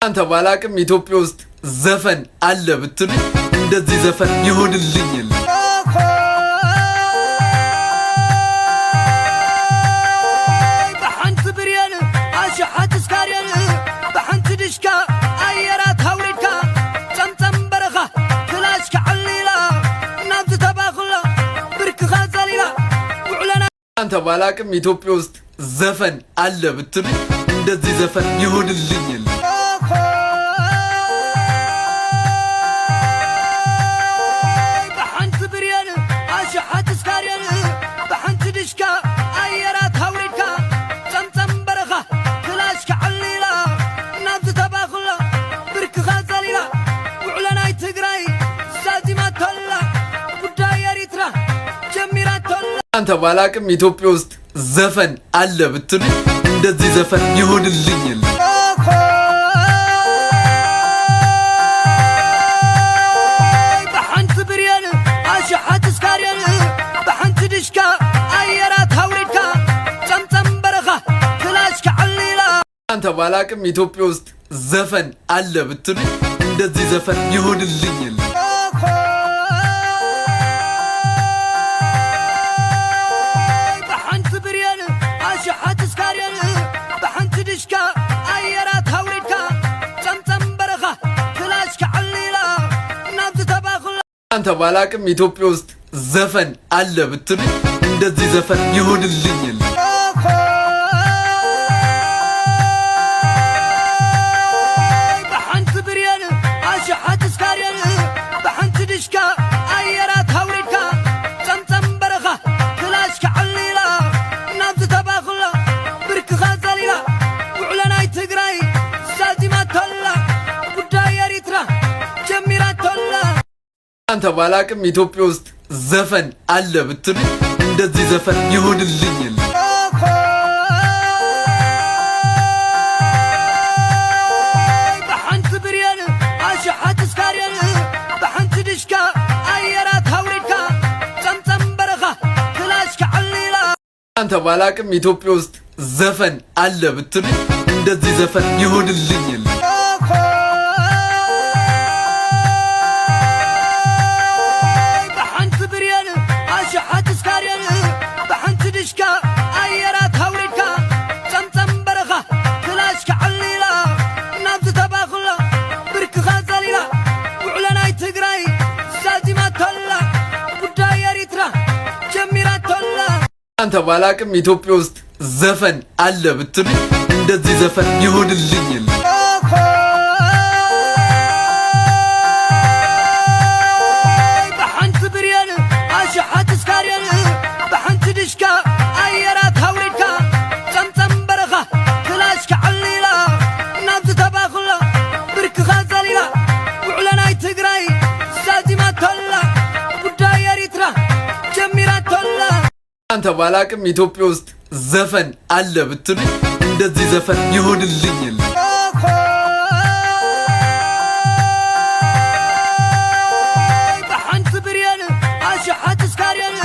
አንተ ባላቅም ኢትዮጵያ ውስጥ ዘፈን አለ ብትሉኝ እንደዚህ ዘፈን ይሆንልኝ የለ። ብሓንቲ ብርየን ኣሽሓት ስካርየን፣ ብሓንቲ ድሽካ ኣየራት ሃውሪድካ፣ ፀምፀም በረኻ ክላሽ ክዓሊላ፣ ናብ ዝተባኽሎ ብርክኻ ዘሊላ ውዕለና። አንተ ባላቅም ኢትዮጵያ ውስጥ ዘፈን አለ ብትሉኝ እንደዚህ ዘፈን ይሆንልኝ የለ። ብሓንቲ ብርየን ኣሽሓት ስካርየን፣ ብሓንቲ ድሽካ ኣየራት ሃውሪድካ፣ ፀምፀም በረኻ ክላሽ ክዓሊላ፣ ናብ ዝተባኽሎ ብርክኻ ዘሊላ ውዕሎ ናይ ትግራይ ዛዚማቶላ፣ ጉዳይ ኤሪትራ ጀሚራቶላ። አንተ ባላቅም ኢትዮጵያ ውስጥ ዘፈን አለ ብትሉኝ እንደዚህ ዘፈን ይሆንልኝ የለ። ብሓንቲ ብርየን ኣሽሓት ስካርየን፣ ብሓንቲ ድሽካ ኣየራት ሃውሪድካ፣ ፀምፀም በረኻ ክላሽ ክዓሊላ። አንተ ባላቅም ኢትዮጵያ ውስጥ ዘፈን አለ ብትሉኝ እንደዚህ ዘፈን ይሆንልኝ የለ። ብሓንቲ ብርየን ኣሽሓት ስካርየን፣ ብሓንቲ ድሽካ ኣየራት ሃውሪድካ፣ ፀምፀም በረኻ ክላሽ ክዓሊላ፣ ናብ ዝተባኽሎ። አንተ ባላቅም ኢትዮጵያ ውስጥ ዘፈን አለ ብትሉኝ እንደዚህ ዘፈን ይሆንልኝ የለ። ብሓንቲ ብርየን ኣሽሓት ስካርየን፣ ብሓንቲ ድሽካ ኣየራት ሃውሪድካ፣ ፀምፀም በረኻ ክላሽ ክዓሊላ፣ ናብ ዝተባኽሎ ብርክኻ ዘሊላ ውዕሎ ናይ ትግራይ ዛዚማቶላ፣ ጉዳይ ኤሪትራ ጀሚራቶላ። አንተ ባላቅም ኢትዮጵያ ውስጥ ዘፈን አለ ብትሉኝ እንደዚህ ዘፈን ይሆንልኝ የለ። ብሓንቲ ብርየን ኣሽሓት ስካርየን፣ ብሓንቲ ድሽካ ኣየራት ሃውሪድካ፣ ፀምፀም በረኻ ክላሽ ክዓሊላ። አንተ ባላቅም ኢትዮጵያ ውስጥ ዘፈን አለ ብትሉኝ እንደዚህ ዘፈን ይሆንልኝ የለ። ብሓንቲ ብርየን ኣሽሓት ስካርየን፣ ብሓንቲ ድሽካ ኣየራት ሃውሪድካ፣ ፀምፀም በረኻ ክላሽ ክዓሊላ፣ ናብ ዝተባኽሎ ብርክኻ ዘሊላ ውዕሎ ናይ ትግራይ ዛዚማቶላ፣ ጉዳይ ኤሪትራ ጀሚራቶላ። አንተ ባላቅም ኢትዮጵያ ውስጥ ዘፈን አለ ብትሉኝ እንደዚህ ዘፈን ይሆንልኝ የለ። ብሓንቲ ብርየን ኣሽሓት ስካርየን፣ ብሓንቲ ድሽካ ኣየራት ሃውሪድካ፣ ፀምፀም በረኻ ክላሽ ክዓሊላ፣ ናብ ዝተባኽሎ ብርክኻ ዘሊላ ውዕሎ ናይ ትግራይ ዛዚማቶላ፣ ጉዳይ ኤሪትራ ጀሚራቶላ። አንተ ባላቅም ኢትዮጵያ ውስጥ ዘፈን አለ ብትሉኝ እንደዚህ ዘፈን ይሆንልኝ የለ። ብሓንቲ ብርየን ኣሽሓት ስካርየን፣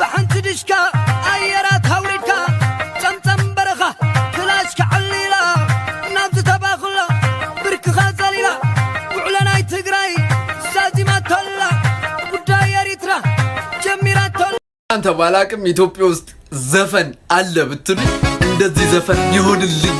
ብሓንቲ ድሽካ ኣየራት ሃውሪድካ፣ ፀምፀም በረኻ ክላሽ ክዓሊላ፣ ናብ ዝተባኽሎ ብርክኻ ዘሊላ ውዕሎ ናይ ትግራይ ዛዚማቶላ፣ ጉዳይ ኤሪትራ ጀሚራቶላ። አንተ ባላቅም ኢትዮጵያ ውስጥ ዘፈን አለ ብትሉኝ እንደዚህ ዘፈን ይሆንልኝ